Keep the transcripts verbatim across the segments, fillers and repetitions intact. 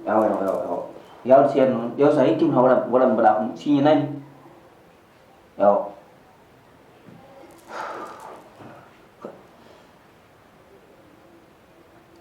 Yawa, yawa, yawa, yawa. Yawde seeɗa noon. Yo, so a yettiima tan, waɗan, waɗan, mbaɗa ɗum, signe nani. Yawa.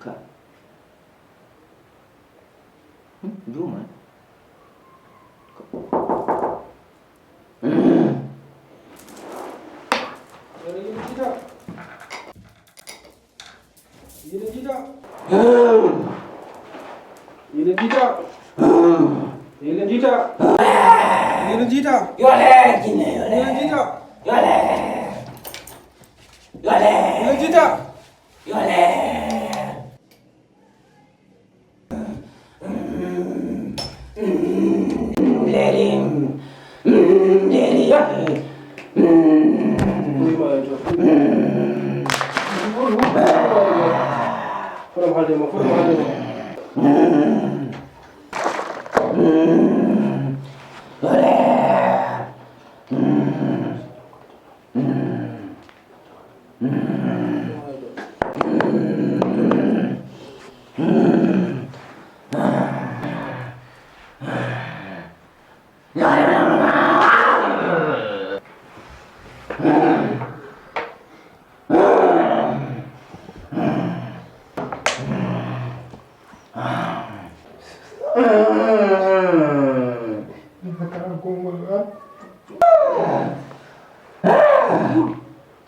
Ka. Hmm, juuma. Ene jiita. Ene jiita. Ene jiita. Ene jiita. Ene jiita. Yo leer, jinne, yo leer. Ene jiita. Yo leer. Yo leer. Ene jiita. Yo leer. Lelim. Lelim. Fotam haalde ma, fotam haalde ma.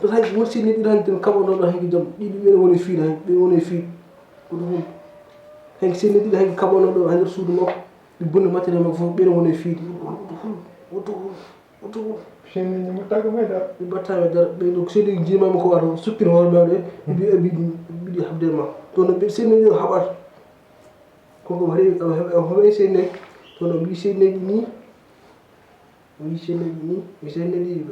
Parce que hay won sinni ɗiɗo hanki kaɓanoɗo hanki jom ɗiɗi ɓeɗo woni fiiɗi hanki ɓeɗo woni fiiɗi. Hanki sinni ɗiɗo hanki kaɓanoɗo ha nder suudu makko. Ɓe bonni matériel makko fof ɓeɗo woni fiiɗi. Woto hul, woto hul, woto hul. Sinni ni mo tago me dara. Ɓe mbatta me dara ɓe ɗo sedi jimama ko wato sukkir hoore mawɗe. Ɓe mbi ɓe mbiɗi habde ma. Ɗon ɓe sinni ɗiɗo haɓata. Koko waɗi o heɓe senne. Kono mbi senneji ni. Mbi senneji ni. Mbi senneji.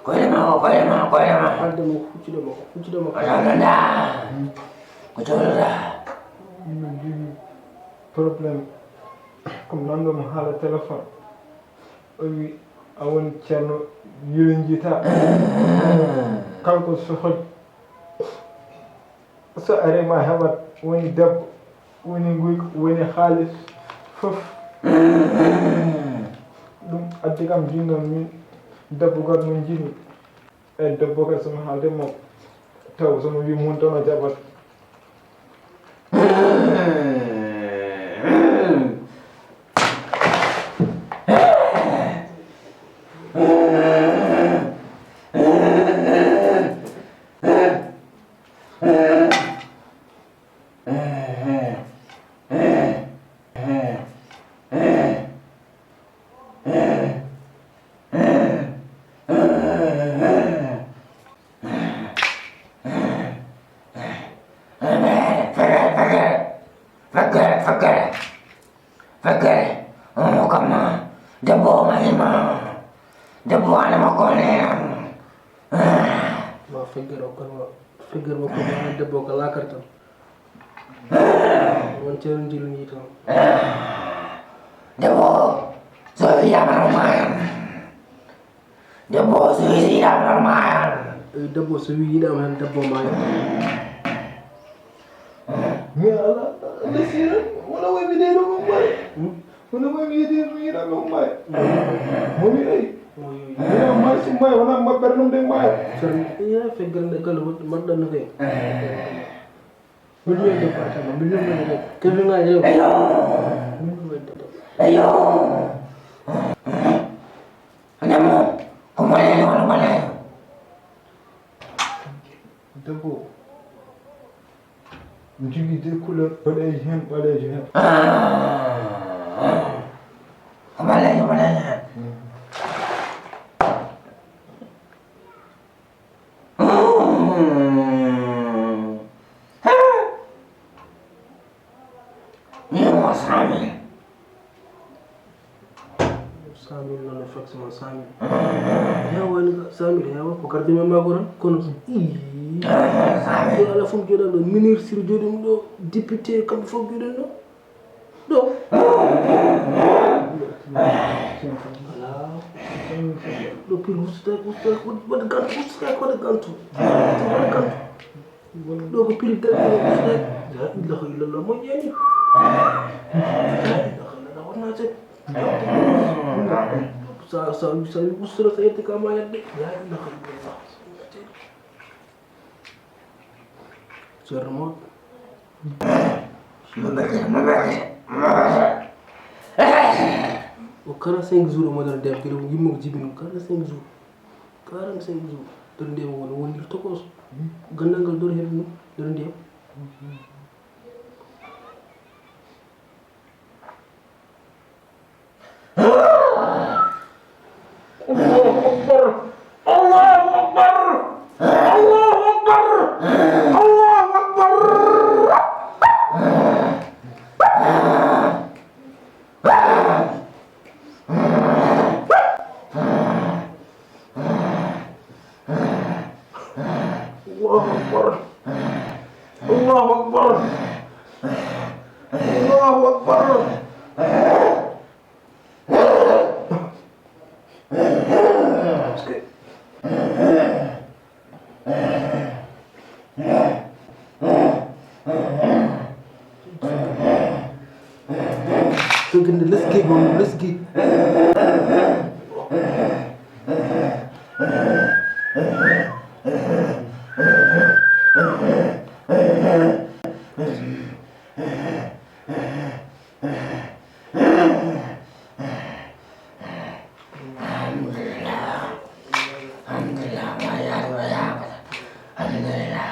Koyɗema o, koyɗema o, koyɗema. Haalde mo, huccude mo, huccude mo. Ko jawlata. Min jogii problème. Comme nanɗo mo haala téléphone. O wi a woni ceerno yilin jiita. Kanko sohli so ari ma heɓat woni debbo woni nguyko woni haalis fof. Ɗum addi kam jinno min debbo goto mo jinmi. E debbo kadi somi haalde mo taw somi wi mun tan o jaɓat. Feggere, feggere, feggere, feggere, feggere, on hokkam ma, debbo o mayi ma, debbo o ana makko o neenam. Ma feggere o kono, feggere o kono, debbo o ko laakar tan. Won ceerno Jillo ni tan. Debbo, so wiyama o mayan. Debbo, so wiyama o mayan. Eh, debbo, so wi yiɗama hen, debbo mayan. Mais ala, ala sira, wala way mi de ɗo mo mbay. Hmm? Wala way mi de mi yiɗa ɗo mbay. Mo mi ay. Mo yo. Wala mbay si mbay, wala mbay ɓerɗum de mbay. Sori, iya, feggere nde kala, mat-, matɗan no kay. Mbiɗo wiyde Fatima, mbiɗo wiyde Kevin Ngaye. Eyo. Mbiɗo wiyde. Eyo. Namo, ko moƴƴani walla ɓaleejo? Debbo. Mi jogii deux couleurs, boɗeejo heen, ɓaleejo heen. Ah, ah. Ko ɓaleejo, ɓaleejo heen. Mm. Min mo cent mille. Cent mille noon, effectivement, cent mille. Heewani ka, cent mille heewa, ko garde men maa ko tan, kono, ii. Cent mille. Yo alaa fof jooɗan ɗo, ministre jooɗi ɗum ɗo, député, kamɓe fof jooɗan ɗo. Ɗo. Voilà. Ɗo pil ustaaki, ustaaki, waɗ gantu, ustaaki, waɗ gantu. Waɗ gantu. Ɗo ko pil dere, ustaaki. La ilaha illallah, moƴƴani. La ilaha illallah, wona sen. Sa, sa, sa, ustaaki, sa yette ka ma yadde. La ilaha illallah. Ceerno mawɗo. O quarante-cinq jours omo nder ndiyam, kadi yumma ko jibini mo quarante-cinq jours. Quarante-cinq jours nder ndiyam, woni wondir tokos. Ganndal ngal dor heen ɗum nder ndiyam. Allahu akbar. Allahu akbar. Allahu akbar. Allahu akbar. Allahu akbar. Allahu akbar. Allahu akbar. Tuginde leski, moom leski. Alhamdulillah. Alhamdulillah. Ma yaade wa yaabata. Alhamdulillah.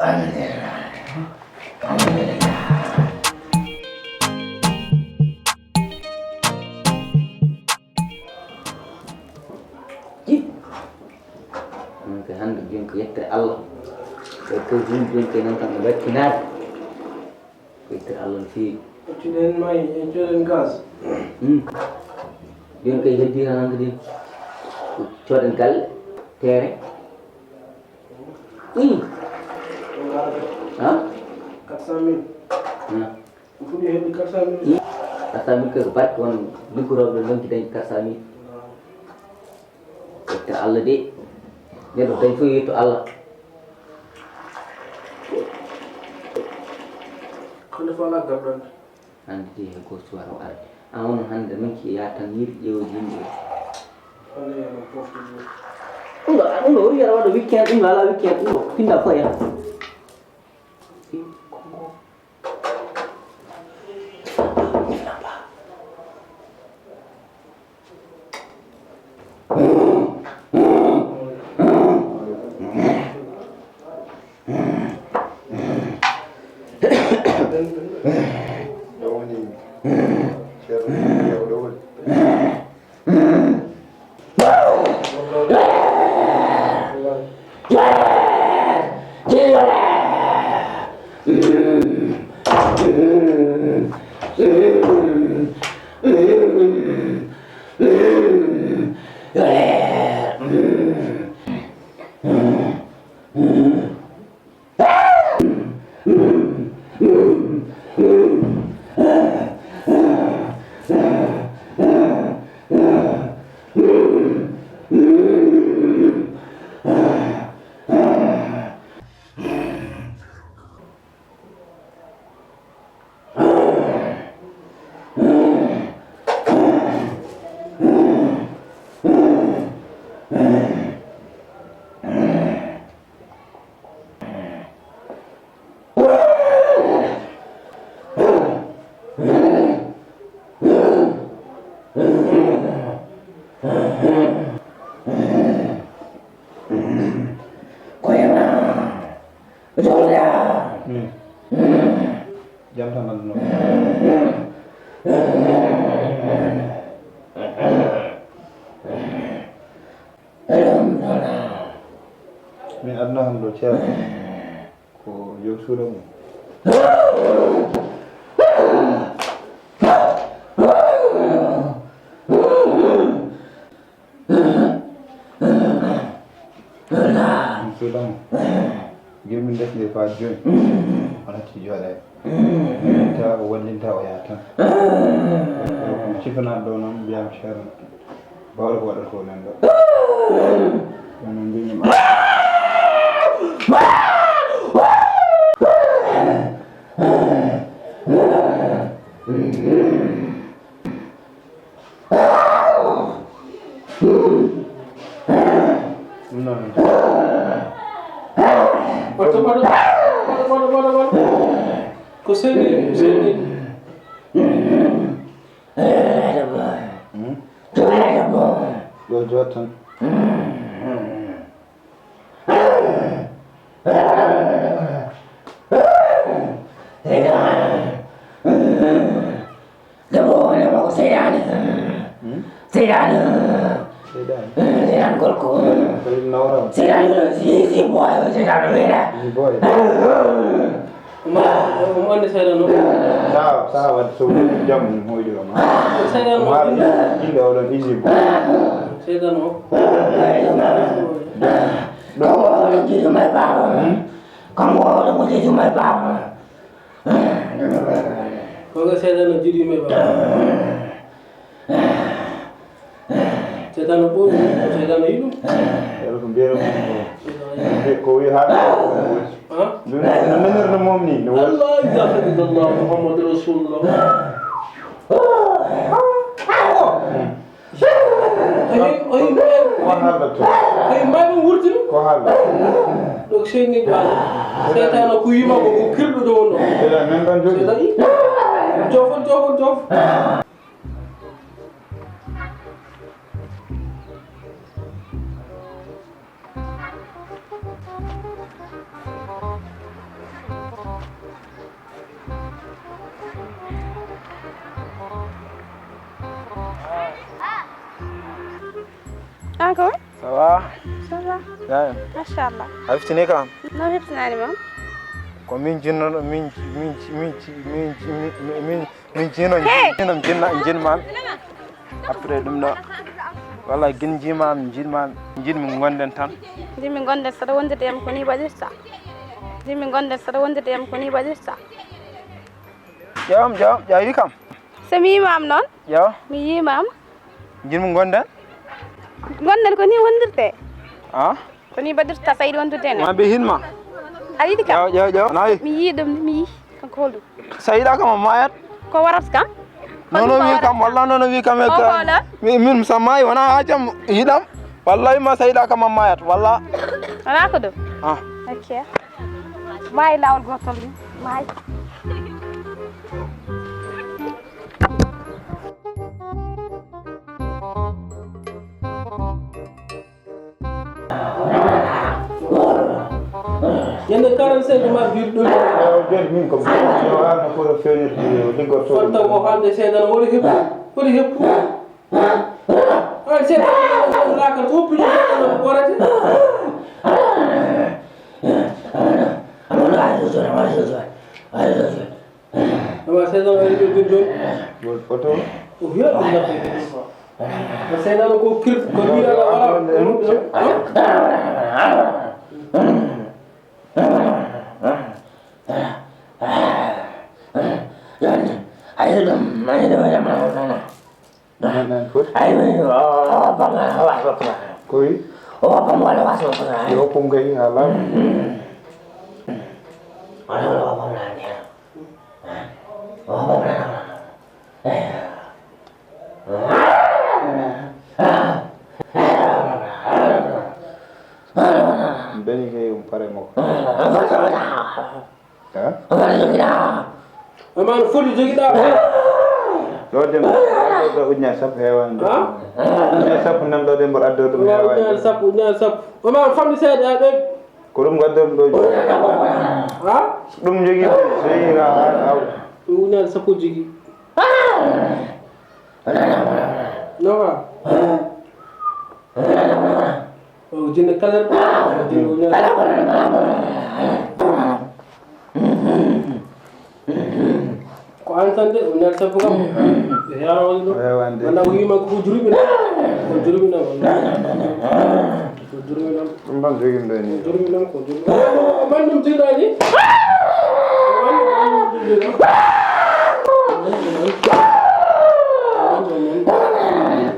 Alhamdulillah. Alhamdulillah. Ɗum ko hannde, jooni ko yettere Allah. Ko, ko jooni, jooni ko nan kam no wakkinaade. Ko yettere Allah no feewi. Accuɗen maayi, accuɗen gaz. Hmm. Jooni kay heddi tan hannde din. Cooden galle, terrain. Hmm. Ha? Quatre cent mille. Ha. Ko fuɗi heddi quatre cent mille. Hmm. Quatre cent mille kay ko barke, won liggorooɓe ɗon ronki dañde quatre cent mille. Yetto Allah de. Neɗɗo dañ fof yetto Allah. Hannde fof alaa garɗo hannde. Hannde de hay gooto suwata o arde. Aan wonno hannde noon ki yaha tan yiide ƴeewde yimɓe. Hannde yo ɗum pofte ɗum. Ɗum ɗo, ɗum ɗo woni yara waɗa weekend, ɗum ɗo alaa weekend, ɗum ɗo pinda fof yaha. Koyama. Jawda. Hmm. Jam tan, Aduna. Min Aduna hannde ɗo, Ceerno, ko yo suuɗa mum. Ɗum suuɗa mum. Gila min ndesnde faa jooni, o natti jooɗaade. Wallinta o, wallinta o yaha tan. Cifanaaɗo ɗo noon, mbiyam Ceerno. Waɗa ko waɗata ko nan ɗo. Onon mbimi ma. Ɗum noon. Ɓoɗo, ɓoɗo, ɓoɗo, ɓoɗo, ɓoɗo, ɓoɗo. Ko seeni, seeni. Hmm? Ɗo jooɗ tan. Debbo o, debbo ko seyɗaane. Hmm? Seyɗaane. Seyɗaane. Seyɗaane gorko. Ko ɗum nawra on? Seyɗaane ko si, si, boy, seyɗaane o weera. Si, boy. Omo, omo anndi seyɗaane o? Sawa, sawa, so jam hoyɗi on, ha? Seyɗaane o. Maa inde oɗon iji bo. Seyɗaane o. Kanko o, oɗon jiidu may baaba. Hmm? Kanko o, oɗon jiidu may baaba. Ko nga seyɗaane o jiidu may baaba. Seyɗaane ɓooyi, seyɗaane yiɗu. Yalla ko mbiyata mo ko. Ko wi haalde. Ha? No, no, no nanirno moom ni, no woodi. La ilaha illallah Muhammadu Rasulullah. Ko haalda to? Ay, mbay ɗum wurtino. Ko haalda? Ɗo seyni ɗo. Seytaane ko yima ko, ko kirɗuɗo wonno. Seytaane nan ɗon jooɗi. Seytaane, jofon, jofon, jofon. An ko? Ça va? Ça va. Jam. Machallah. A heftini kam? No heftinaani ma? Ko min jinnoɗo, min, min, min, min, min, min, min, min jino, hey! Jino, jinna, jinman. Après ɗum ɗo, walla gin jiimaam, jiimaam, jiɗmi gonɗen tan. Jiɗmi gonɗen, saɗa wondirde yam ko ni waɗirta. Jiɗmi gonɗen, saɗa wondirde yam ko ni waɗirta. Jawam, jawam, jawam, yi kam. So mi yimaam noon? Yo. Mi yimaam. Jiɗmi gonɗen? Gonɗen ko ni wondirte. Ah? Ko ni mbaɗirta, sa yiɗi wondude ne? Ma ɓe hinma. A yiɗi kam? Ƴeew, ƴeew, ƴeew. Nayi. Mi yii ɗum, mi yii. Kanko holɗum? Sa yiɗa kam a maayat. Ko warat kam? Nono wi kam, walla nono wi kam e ka. Mi, min sa maayi, wona ha jam yiɗam. Wallahi ma sa yiɗa kam a maayat, walla. Wala ko ɗum? Ah. Ok. Maayi laawol gootol ni. Maayi. Ñande quarante-cinq ma biir ɗum. Ewa, joni min ko mi haalno koto fewnirde liggotooɗo. Fatta o haalde seeɗa no woni heppu, woni heppu. Ay, seeɗa laakal to hoppi jogi no warate. Amono ay jojo, amono jojo. Ay jojo. Ama seyɗan ari ɓe ɓe joni. Ngol foto. O wiya ɗum nafi. Ko seyɗan ko kir-, ko wiya ala wala. Ay ɗum, ay ɗum, ay ɗum. Minen en foti. Ay, o, o, bam, wala waso ko. Ko wi? O, bam, wala waso ko. Yo hoppum kay ha laaɓa. Wala, wala, wala, wala. O, bam, wala, wala. Dañi kay um pare makko. Ha? Oman foti jogiɗa. Ɗo debbo addo ɗo ujunere sappo heewani. Ha? Ujunere sappo nan ɗo debbo addo ɗum heewani. Ujunere sappo, ujunere sappo. Oman famɗi seeɗa ɗo. Ko ɗum gaddo ɗum ɗo. Ha? Ɗum jogi so yehi ha, ha, ha. Ɗum ujunere sappo jogi. Nawa. O jinne kala, o jinne o ñaar. Ko an tan de, o ñaar sappo kam. E yaa on ɗo. Wanda o yima ko jurumi na. Ko jurumi na. Ko jurumi na. Ɗum ɗon jogim ɗo ni. Ko jurumi na, ko jurumi. O man ɗum jiɗa ni. O man ɗum jiɗa.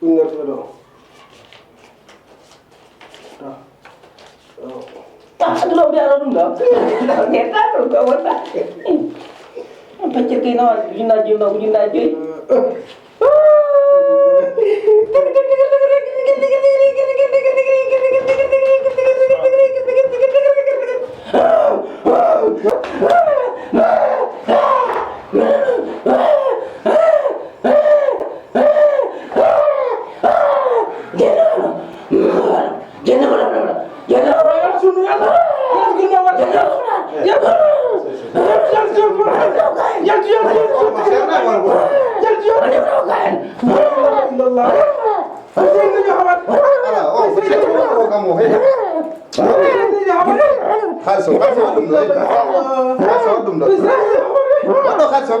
Ɗum ngartuɗo ɗo. Ah, ɗum ɗo mbiyaɗo ɗum ɗo. Ɗum ɗo mbiyaɗo ɗum ɗo wonta. Peccirki noon, ujunnaji joyi, noon ujunnaji joyi. Xaliso, xaliso waɗ ɗum ɗo. Xaliso waɗ ɗum ɗo. Waɗ ɗo xaliso.